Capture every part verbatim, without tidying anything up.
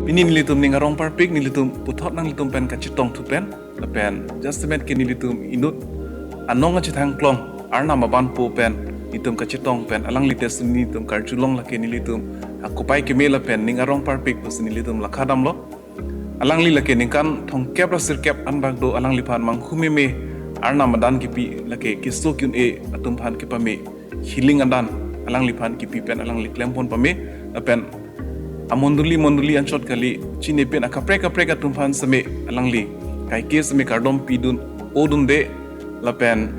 Pini nelitum ning arong parpik, nelitum puthot nanglitum pen kachetong thu pen, lapen jasemet ke nelitum inut anong kachethang klong, Arnam aban po pen, nelitum kachetong pen, alangli testimony nelitum karjulong lake nelitum, akopai keme lapen ning arong parpik pusi nelitum lakha damlo. Alangli lake ningkan thomkep ra sirkep anbak do alangliphan manghu meme Arnam adan kipi lake keso ki-un-e atum aphan kepame healing adan alangliphan kipi pen alangli klempon pame lapen amondoli mondoli anchot kali chini pen akaprek kaprek atum aphan seme alangli kaike seme kardom pidun odunde lapen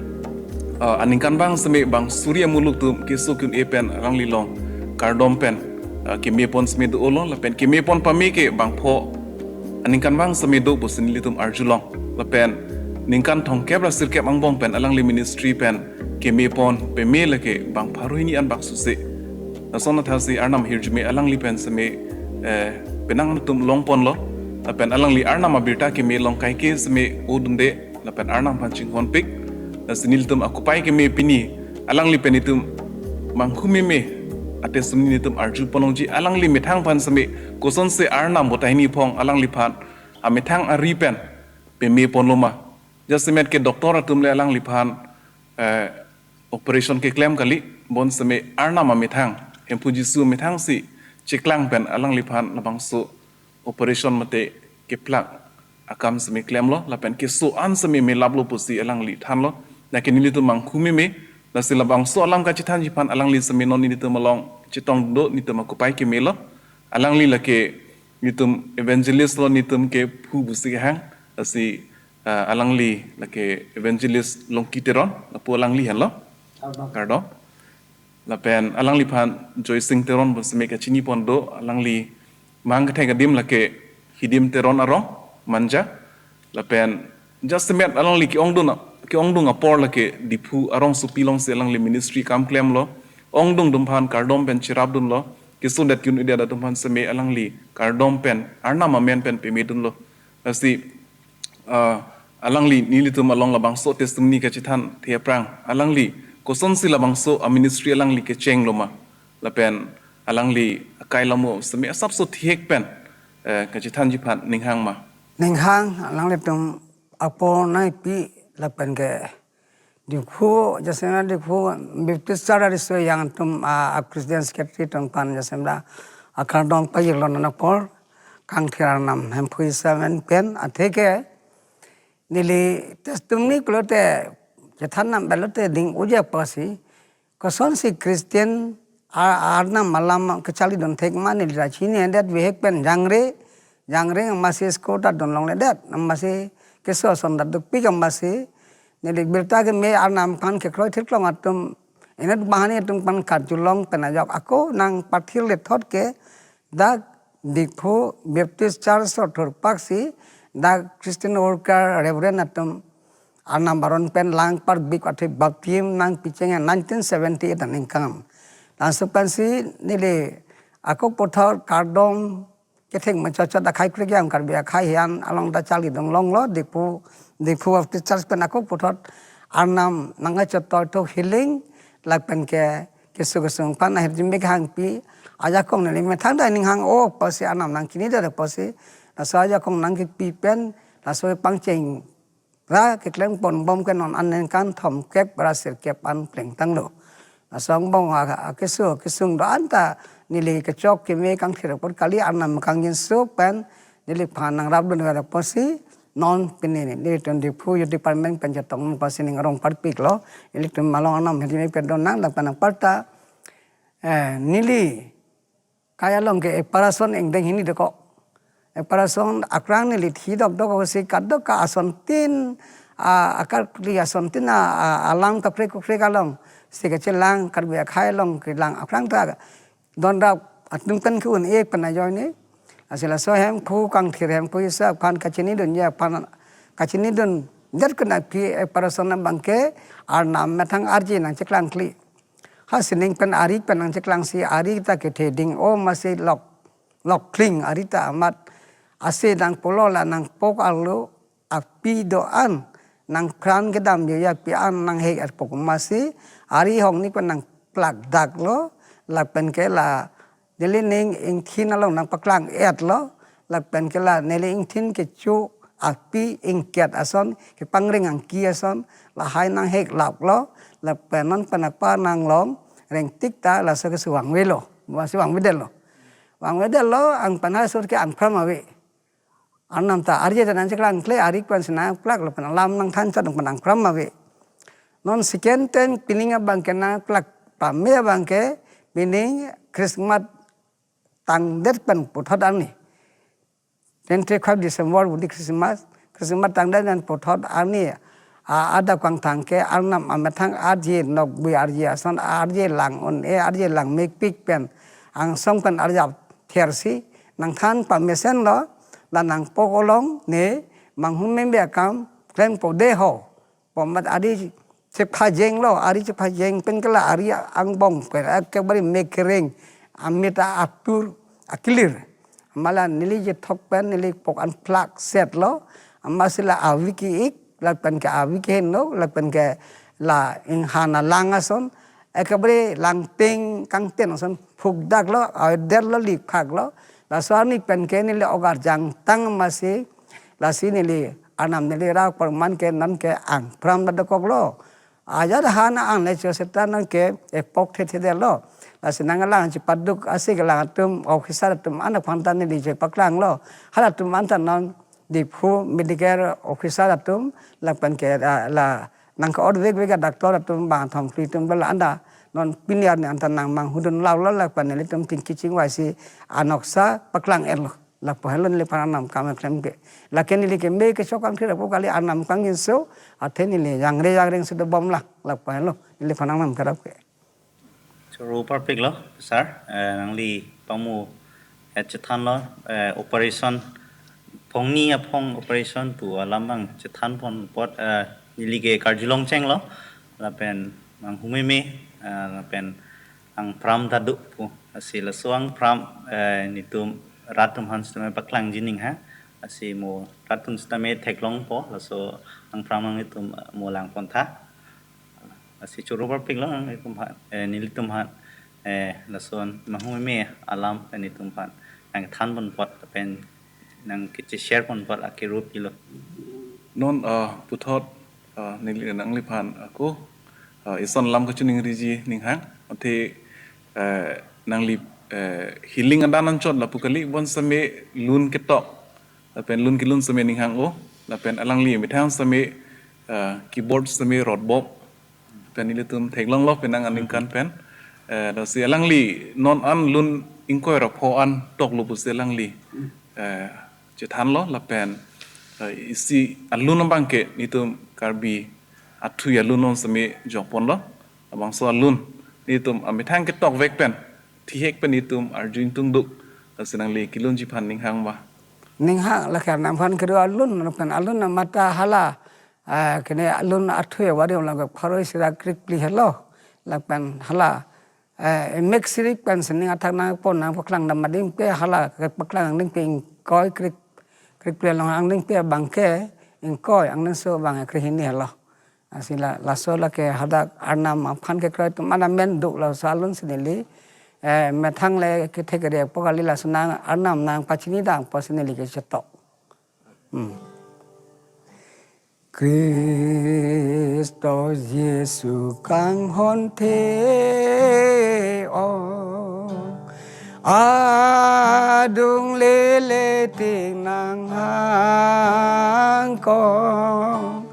uh, aningkan bang seme bang suri amuluk atum keso ki-un-e pen alangli along kardom pen uh, kemepon seme do olo lapen kemepon pame ke bangpho aningkan bang seme do pusi nelitum arjulong lapen ningkan thomkep ra sirkep angbong pen alangli ministry pen kemepon peme lake bang pharo hini anbak suse. Lason athasi Arnam ahirjume alangli pen seme eh, penang atum longponlo lapen alangli Arnam abirta keme along kaike seme odunde lapen Arnam aphan chinghonpik. Lasi nelitum akopai keme pini alangli pen itum manghu meme atestimony nelitum arjupon longji alangli methang aphan seme kosonsi Arnam botai ni phong alangliphan amethang ari pen pemeponlo ma. Jasemet ke doctor atum le alangliphan eh, operation keklem kali bonseme Arnam amethang, Hemphu Jisu amethang si cheklang pen alangliphan labangso operation mate keplak akam seme klemlo lapen keso an seme melaplo pusi alangli thanlo. Lake nelitum manghu meme, lasi labangso alam kachethanji aphan alangli seme non nelitum along chetong do nelitum akopai kemelo. Alangli lake nelitum evangelist lo nelitum ke phu pusi kehang, lasi uh, alangli lake evangelist Longki Teron, lapu alangli henlo. Kardom. Lapen alangliphan Joy Singh Teron bonseme kachinipon do, alangli mang kethek adim lake Hidim Teron arong, Manja. Lapen jasemet alangli ke-ongdung, ke-ongdung apor lake Diphu arongsopi alongsi alangli ministry kam klemlo. Ongdung atum aphan kardom pen cherapdunlo. Keso det ki-un-edet atum aphan seme alangli kardom pen, Arnam amen pen pemedunlo. Lasi uh, alangli nelitum along labangso testimony kachethan the aphrang alangli kosonsi labangso aministry alangli kechenglo ma lapen alangli akai lamo seme asapso thihek pen eh, kachethanji aphan ning hang ma. Ning hang, alanglitum apor nangpi lapen ke Diphu, jasemet Diphu Baptist Church ariso-ejang atum a, a Christian Secretary atum aphan jasemet akardom pajirlo non apor kangthir Arnam Hemphu Jisu amen pen atheke neli testimony pulote chethan nam pulote ding uja pasi kosonsi Christian a, Arnam alam kecharlidun thek ma neli ra chini-edet bihek pen jangre, jangre amatsi school ta dun longledet, amatsi keso ason ta dukpik amatsi neli birta keme Arnam aphan kekroi thirklong atum inut banghini atum aphan karjulong pen ajok ako nangpathir lethot ke dak Diphu Baptist Church athurpaksi dak Christian worker Reverend atum Arnam aron pen lang parbik athe baptism nangpicheng nineteen seventy-eight aningkan. Laso pensi neli ako puthot kardom kethek machot chot akhai krek yang Karbi akhai hian along ta charlidun longlo Diphu, Diphu Baptist Church pen ako puthot Arnam nangkachotoi thok healing lapen ke keso kesung aphan ahirjume kehangpi ajakong neli methang ta ning hang o pasi Arnam nangchinidet pasi laso ajakong nangkipi pen laso pangcheng ra keklempon bom ke non aningkan thomkep ra sirkep an plengtanglo. Laso angbong a, a keso kesung do-an ta neli kechok keme kangthir apot kali Arnam kangjinso pen neliphan nangrapdun ver apotsi non pini nelitum Diphu Youth Department pen chetong apotsi ning arong parpiklo. Ilitum malong Arnam ahirjume pen donnang dak pen aparta eh, neli kai along ke operation engdeng hini deko. Operation akrang neli thi dokdok si kadokave asontin a, akarkli asontin a, a, alam kaprek kuprek alongsi kachelang Karbi akhai along kelang akrang ta donrap atum kan ke-un-e pen ajoine. Lasi laso Hemphu kangthir Hemphu Jisu aphan kachinidunji aphan kachinidundet kena pi operation abang ke Arnam methang arje nangcheklangkli. Ha sining pen ari pen nangcheklangsi ari ta kethe ding o amatsi lok, lok kling ari ta amat ase nangpolo la nangpok arlo api do-an nangpran kedam yo ya pi an nanghek arpok amatsi ari hong ni pen nangplak daklo lapen ke la neli ning ingthin along nangpaklang-etlo lapen ke la neli ingthin kecho api ingket ason, kepangring angki ason, lahai nang hek lap lo, lapen non pen apa nang long, rengtik ta laso ke suwang velo, suwang vedetlo. Vang vedetlo, ang pen asur ke angphram ave. Arnam ta arje ta nangcheklang kle, ari pen si nangplak lapen alam nangthan chot pen angphram ave. Non second ten pining abang ke nangplak pame abang ke, pining Christmas tangdet pen puthot arni. Twenty-five December budi Christmas, Christmas tangdet pen puthot arni. A, adap kangthang ke Arnam amethang arje nokbui arje ason arje lang un-e arje lang mekpik pen angsong pen arjap thersi nangthan pamesen lo, la nangpo kolong ne manghumeme akam klem po de ho. Pomat ari chephajeng lo, ari chephajeng pen ke la ari angbong pen ekebari mekereng, amit atur akilir. Mala neli jethok pen neli pok an plak set lo, amatsi la avi ki-ik, lapen ke avi keheno, lapen ke la inghan alang ason, ekebari langpeng kangten ason phukdak lo, avedetlo, liphak lo. Laso arni pen ke neli ogar jangtang amatsi, lasi neli Arnam neli ra porman ke non ke angphram ta dokok lo. Ajat han ang le cho seta non ke epok thethe detlo. Lasi nanglang chepaduk asi kelang atum officer atum anak phanta neli chepaklang lo. Halatum anta non Diphu medical officer atum lapen ke, ah, la nang ke-ot vekvek a doctor atum bang thom phli atum bela anda non pini arni anta nang manghudun lap lo lapen nelitum tingki chingvaisi anoksa paklang-etlo. Lapu helo neliphan Arnam kam klem ke. Lake neli ke me ke chokang thira pu kali Arnam kangjinso, athe neli jangre jangreng si dobom la. Lapu helo neliphan Arnam kerap ke. Choro parpik lo, sir. Eh, nangli pamu, eh, chethan lo, eh, operation, phongni aphong operation pu alam bang chethan pon apot, eh, neli ke karjulong chenglo, lapen manghumeme, eh, lapen angphram ta do pu, lasi laso angphram, eh, netum rat atum aphan sitame paklangji ning ha, lasi mo rat atum sitame theklongpo, laso angphram nangtum, eh, mo lang pon tha. Lasi choro parpik lo nangtum aphan, eh, nelitum aphan, eh, lason manghumeme alam, eh, netum aphan nangthan pon apot lapen nangkecheshare pon apot akero pilo. Non, ah, puthot, ah, neli nangliphan ako, ah, ison lam kachiningriji ninghang, athe, eh, nangli, eh, healing adan anchot lapu kali, bonsitame lun ketok, lapen lun kelun sitame ninghang-o, lapen alangli methang sitame, eh, keyboard sitame rotbop, pen nelitum theklonglo penang aningkan pen. Eh, lasi alangli non an lun ingkoi ra pho an toklo pusi alangli, eh, chethanlo lapen, eh, isi alun abang ke netum Karbi athui alun non sitame jokponlo. Labangso alun netum amethang ketok vek pen, thihek pen netum arju ingtungduk. Lasi nangli kelunji aphan ninghang ma? Ninghang, lake Arnam aphan kedo alun, lapen alun amat ta hala, ah, kene alun athui avari lang pharo isi ra krikpli helo, lapen hala, eh, emek sirik pen sining athak nangpon nangpaklang dam ading pe hala kepaklang angdeng pe ingkoi krik, krikpli along angdeng pe abang ke ingkoi, angdengso abang krehini helo. Lasi la, laso lake hadak Arnam aphan kekroi atum ana men duk laso alun si neli, eh, methang le kethe kere pu kali, laso nang Arnam nangpachini dam pusi neli kechetok. Hmm. Kristo Jisu kanghon the-ong, adung lele ting nanghangkong,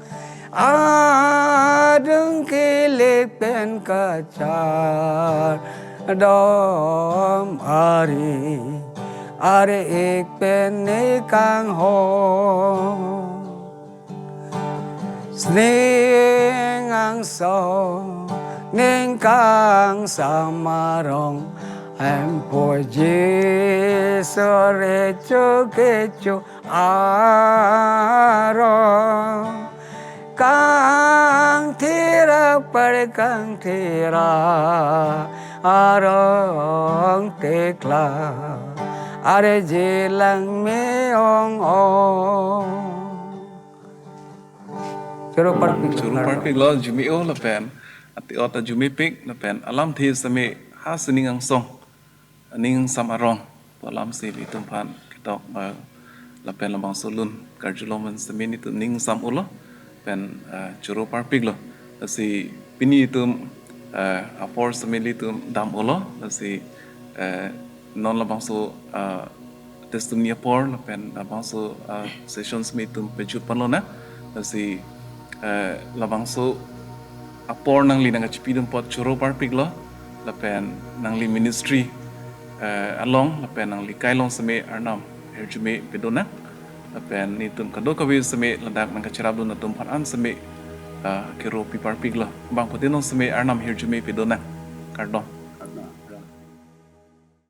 adung kilik pen kachardom ari, ari ik pen ne kanghon. Sning angsong ning kangsam arong, Hemphu Jisu recho kecho arong. Kangthir apar kangthir arong tekla, arje lang me-ong-ong. Choro parpik. Choro parpik lo, arjume-o lapen ati-ot arjumepik lapen alamthe sitame ha sining angsong, ning kangsam arong pu alam si ilitum aphan tok, eh, lapen labangso lun karjulong pen seme nelitum ning sam-olo pen, eh, choro parpiklo. Lasi pini itum, eh, apor seme nelitum dam-olo. Lasi, eh, non labangso, eh, testimony apor lapen labangso, eh, session seme itum pejut panlonang. Lasi, eh, labangso apor nangli nangkachipidun apot choro parpiklo lapen nangli ministry, eh, along lapen nangli kai along seme Arnam hirjume pedonang. Lapen nelitum kadokave seme ladak nangkacherapdun atum aphan an seme, eh, kero pi parpiklo. Bangphutin along seme Arnam hirjume pedonang. Kardom.